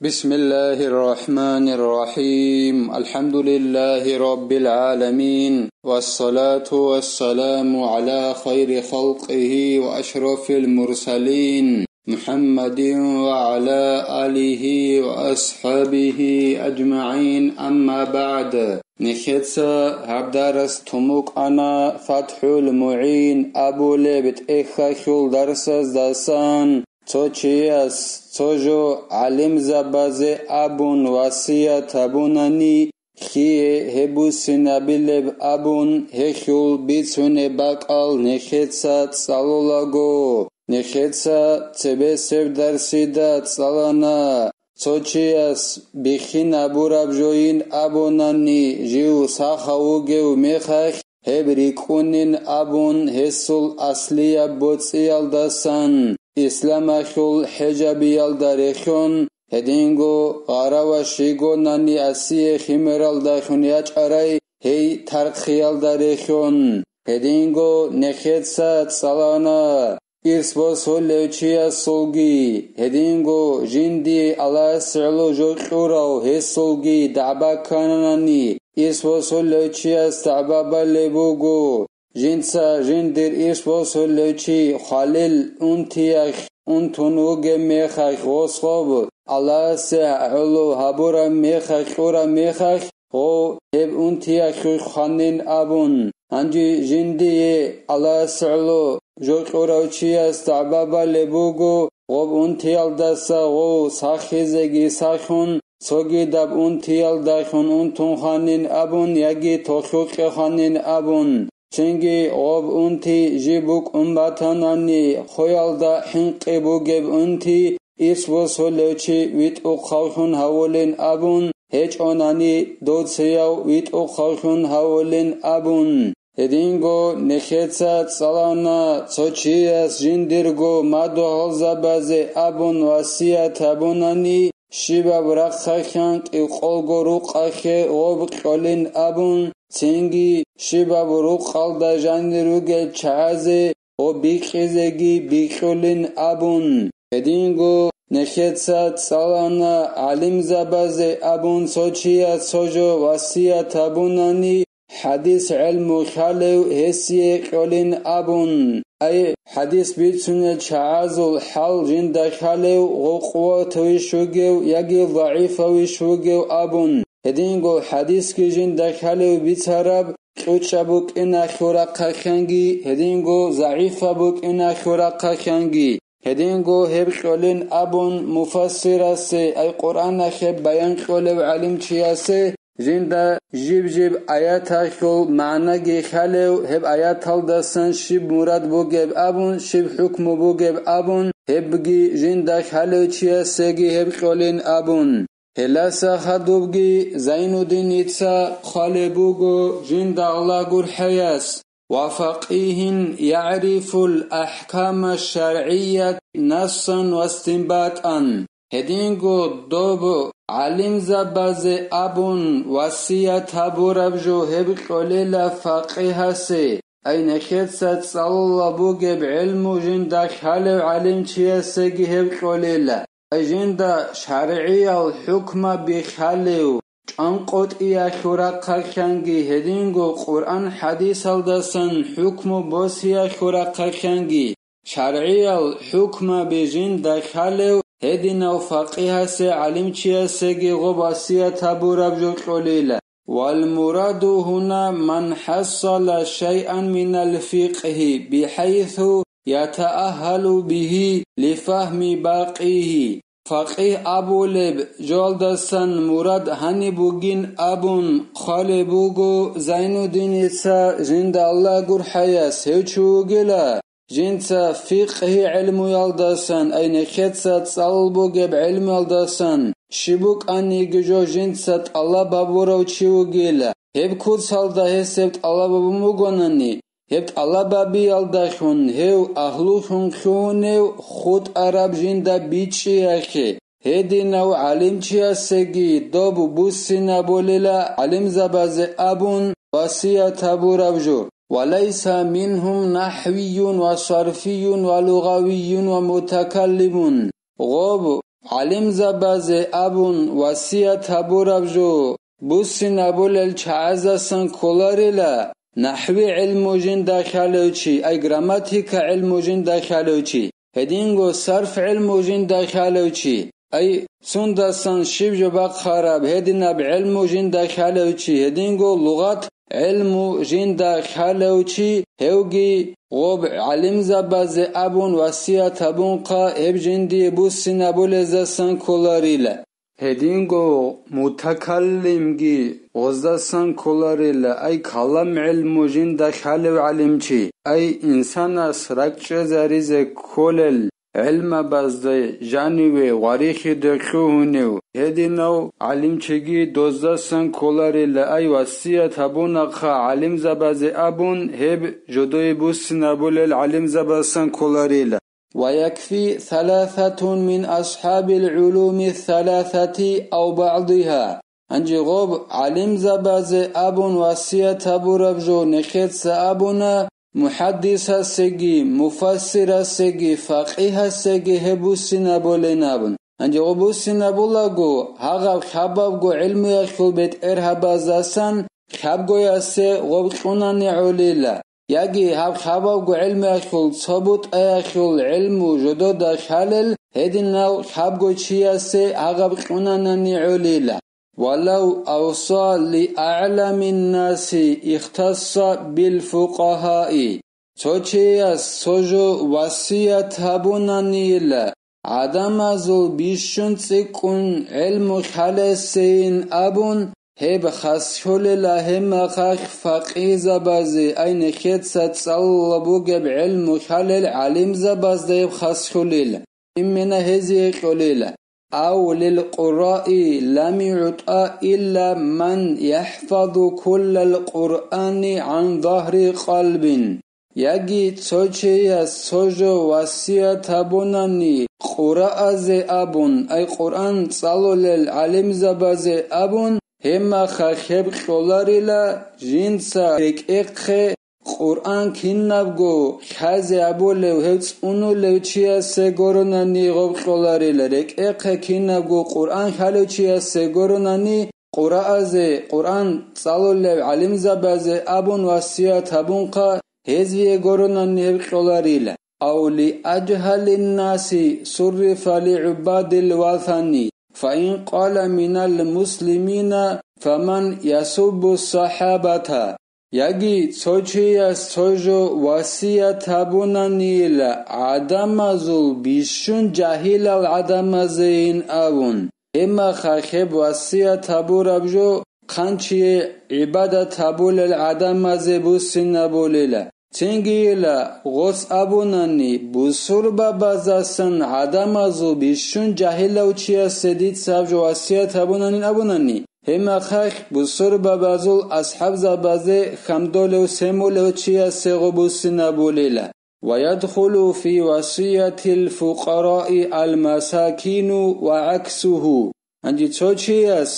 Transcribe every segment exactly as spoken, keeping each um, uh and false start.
بسم الله الرحمن الرحيم. الحمد لله رب العالمين. والصلاة والسلام على خير خلقه وأشرف المرسلين محمد وعلى آله وأصحابه أجمعين. أما بعد. Нехеца гьаб дарас тумукъана ФатхӀул МугӀин абулеб тӀехьалъул дарсаздасан. Цо чияс цо жо гӀалимзабазе абун васият гьабунани, лъие гьеб буссинабилеб абун, гьелъул бицунеб бакӀал нехеца цӀалулаго, нехеца цебесеб дарсида цӀалана. Цо чияс бихьинабураб жойин абунани, жив сахав вугев мехалъ, гьеб рикӀкӀунин абун, гьесул аслияб боцӀиялдасан, исламалъул хӀежабиялда рехьон, гьединго гъараваш йигонани асие химералдалъун ячӀарай гьей тархъиялда рехьон, гьединго нехеца цӀалана. Ирс босулев чиясулги, гьединго жинди Аллагьас гӀоло жо кьурав гьесулги дагӀба ккананани, ирс босулев чияс дагӀба балеб буго. Жинца жиндир ирс босулев чи хвалил унтиялъ унтун вугеб мехалъ гъос гъоб Аллагьасе гӀоло гьабураб мехалъ, кьураб мехалъ, гъов гьеб унтиялъухъ хванин абун, гьанже жиндие Аллагьас гӀоло жо кьурав чияс дагӀба балеб буго, гъоб унтиялдаса гъов сахизеги сахун, цогидаб унтиялдалъун унтун хванин абун яги толъукъе хванин абун. Цинги гъоб унти жиб букӀун батанани, хвеялда хӀинкъи бугеб унти, ирс босулев чи витӀухъавлъун гьавулин абун, гьечӀонани доцияв витӀухъавлъун гьавулин абун. Гьединго нехеца цӀалана цо чияс жиндирго мадугьалзабазе абун васият гьабунани, щибаб рахъалъан кӀикъолго рукъалъе гъоб кьолин абун, цинги щибаб рукъалда жанир ругел чагӀазе гъоб бикьизеги бикьулин абун. Гьединго нехеца цӀалана гӀалимзабазе абун цо чияс цо жо васият гьабунани, хӀадис гӀелму лъалев гьесие кьолин абун. Ай, хӀадис бицунел чагӀазул хӀал жинда лъалев, гъов къуватавищ вугев яги загӀифавищ вугев абун. Гьединго хӀадисги жинда лъалев бицараб кьучӀаб букӀиналъул рахъалъанги, гьединго загӀифаб букӀиналъул рахъалъанги. Гьединго гьеб кьолин абун муфассирасе, ай Къуръаналъе баян кьолев гӀалимчиясе, жинда жиб-жиб аяталъул магӀнаги лъалев, гьеб аяталдасан щиб мурад бугеб абун, щиб хӀукму бугеб абун, гьебги жинда лъалев чиясеги гьеб кьолин абун. Гьелдаса хадубги Зайнуддиница хъвалеб буго жинда Аллагь гурхӀаяс: «Ва факъигьин ягӀрифул ахӀкама шаргӀият нассан ва истинбатӀан». Гьединго доб гӀалимзабазе абун васият гьабураб жо гьеб кьолела факъигьасе, ай нехеца цӀалула бугеб гӀелму жинда лъалев гӀалимчиясеги гьеб кьолела. Жинда шаргӀиял хӀукмаби лъалев, чӀанкъотӀиялъул рахъалъанги гьединго Къуръан хӀадисалдасан хӀукму босиялъул рахъалъанги, шаргӀиял хӀукмаби жинда лъалев гьединав факъигьасе гӀалимчиясеги гъоб васият гьабураб жо кьолила. والمراد هنا من حصل شيئا من الفقه بحيث يتأهل به لفهم باقيه. Факъигь абулеб жоялдасан мурад гьаниб бугин абун хъвалеб буго Зайнуддиница, жинда Аллагь гурхӀаяс, гьев чи вугила, жинца фикъгьи гӀелмуялдасан, ай нехеца цӀалул бугеб гӀелмуялдасан, щиб букӀаниги жо жинца тӀалаб гьабурав чи вугила, гьеб куцалда гьес гьеб тӀалаб гьабун бугонани, гьеб тӀалаб гьабиялдалъун гьев агьлулъун лъугьунев хутӀараб жинда бичӀчӀиялъе, гьединав гӀалимчиясеги доб буссинабулила гӀалимзабазе абун васият гьабураб жо. وليس منهم نحوي وصرفي ولغوي ومتكلم. Гъоб гӀалимзабазе абун васият гьабураб жо буссинабулел чагӀаздасан кколарила, нахӀви гӀилму жинда хъалев чи, ай грамматика гӀилму жинда хъалев чи, гьединго сарф гӀилму жинда хъалев чи, ай сундасан щиб жо бахъараб гьединаб гӀилму жинда хъалев чи, гьединго лугъат гӀилму жинда хъалев чи, гьевги гъоб гӀалимзабазе абун васият гьабунха гьеб жиндие буссинабулездасан кколарила. Гьединго мутакаллимги гъоздасан кколарила, ай калам гӀилму жинда хъалев гӀалимчи, ай инсанас ракӀчӀезаризе кколел гӀилмабазда жаниве варихиде лъугьунев гьединав гӀалимчиги доздасан кколарила, ай васият гьабунахъа гӀалимзабазе абун, гьеб жодое буссинабулел гӀалимзабасан кколарила. ويكفي ثلاثة من أصحاب العلوم الثلاثة أو بعضها. Гьанже гъоб гӀалимзабазе абун васият гьабураб жо нехеца абуна, мухӀаддисасеги, муфассирасеги, факъигьасеги гьеб буссинабулин абун. Гьанже гъоб буссинабулаго, гьагъаб хабабго гӀилмуялъул бетӀергьабаздасан хабгоясе гъоб кьунани гӀолила. Яги гьаб хабабго гӀилмуялъул цо бутӀаялъул гӀилму жодода хъалел гьединав хабго чиясе гьагъаб кьунанани гӀолила. ولو أوصى لأعلم الناس اختص بالفقهاء. Цо чияс цо жо васият гьабунанийила, гӀадамазул бищун цӀикӀкӀун гӀилму хъалесейин абун, гьеб хасхулила гьеб мехалъ факъигьзабазе, ай нехеца цӀалула бугеб гӀилму хъалел гӀалимзабазда гьеб хасхулила, имена гьезие кьолила. أو للقراء لم يعط إلا من يحفظ كل القرآن عن ظهر قلب. Яги цо чияс цо жо васият гьабунани къураазе абун, ай Къуръан цӀалулел гӀалимзабазе абун, гьеб мехалъ гьеб кьоларила, жинца рекӀехъе Къуръан кинабго хъазе абулев гьев цӀунулев чиясе гуронани гъоб кьоларила, рекӀехъе кинабго Къуръан хъалев чиясе гуронани, къураазе, Къуръан цӀалулев гӀалимзабазе абун васият гьабунха, гьезие гуронани гьеб кьоларила. أو لأجهل الناس صرف لعباد الوثن، فإن قال من المسلمين فمن يسب الصحابة. Яги цо чияс цо жо васият гьабунанийила гӀадамазул бищун жагьилал гӀадамазейин абун, гьеб мехалъ гьеб васият гьабураб жо хъанчие гӀибадат гьабулел гӀадамазе буссинабулила. Цинги ила гъос абунани, бусурбабазасан гӀадамазул бищун жагьилав чиясе дица гьаб жо васият гьабунанин абунани, гьеб мехалъ бусурбабазул асхӀабзабазе хьамдолев семулев чиясе гъо буссинабулила. ويدخل في وصية الفقراء المساكين وعكسه. Гьанже цо чияс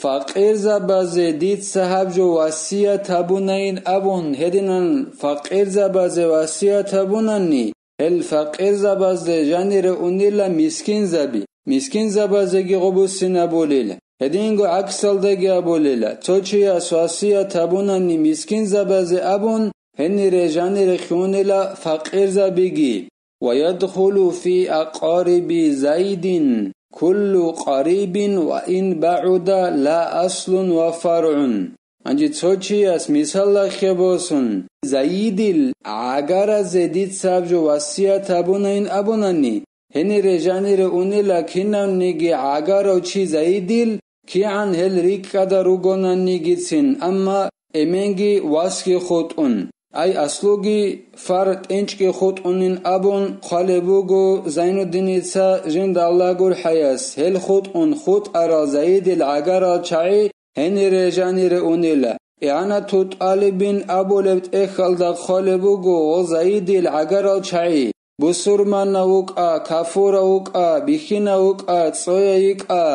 факъирзабазе дица гьаб жо васият гьабунайин абун, гьединан факъирзабазе васият гьабунани, гьел факъирзабазде жанире унила мискинзаби, мискинзабазеги гъо буссинабулила, гьединго гӀаксалдаги абулила, цо чияс васият гьабунани мискинзабазе абун, гьенире жанире хьунила факъирзабиги. ويدخل في أقارب زيد كل قريب وإن بعد لا أصل وفرع. Гьанже цо чияс мисаллахъе босун, Заидил гӀагаразе дица гьаб жо васият гьабунайин абунани, гьенире жанире унила кинавниги гӀагарав чи Заидил, кигӀан гьел рикӀкӀада ругонанигицин, амма эменги васги хутӀун, ай аслуги фар тӀенчӀги хутӀунин абун хъвалеб буго Зайнуддиница, жинда Аллагь гурхӀаяс, гьел хутӀун хутӀарал Заидил гӀагарал чагӀи гьенире жанире унила. ИгӀанату ТӀалибин абулеб тӀехьалда хъвалеб буго гъо Заидил гӀагарал чагӀи, бусурманав вукӀа, кафурав вукӀа, бихьинав вукӀа, цӀояй йикӀа,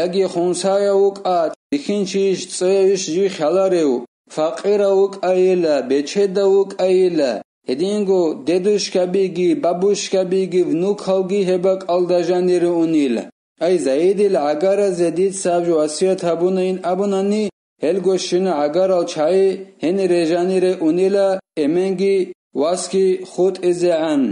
яги хунсаяв вукӀа, бихьинчийищ, цӀоявищ жив хьаларев, факъирав вукӀайила, бечедав вукӀайила, гьединго дедушкабиги, бабушкабиги, внукалги гьеб бакӀалда жанире унила. Ай, Заидил гӀагаразе дица аб жо васият гьабунайин абунани, гьелго щина гӀагарал чагӀи гьенире жанире унила, эменги васги хутӀизегӀан.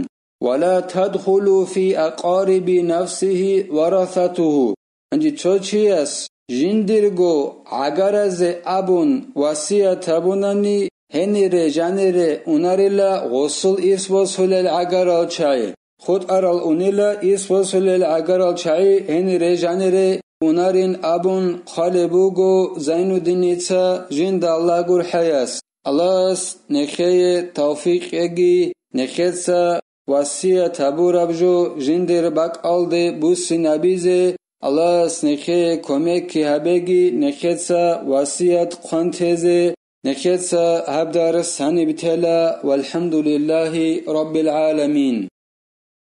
«Ва ла тадхулу фи акъариби нафсихи варасатуху». Гьанже цо чияс жиндирго гӀагаразе абун васият гьабунани, гьенире жанире унарила гъосул ирс босулел гӀагарал чагӀи. ХутӀарал унила ирс босулел гӀагарал чагӀи гьенире жанире унарин абун хъвалеб буго Зайнуддиница жинда Аллагь гурхӀаяс. Аллагьас нехее тавфикъ кьеги, нехеца васият гьабураб жо жиндир бакӀалде буссинабизе, Аллагьас нехее кумекги гьабеги, нехеца васият хъван тезе, нехеца гьаб дарс гьаниб тела, валхӀамдулиллагьи раббил гӀаламин.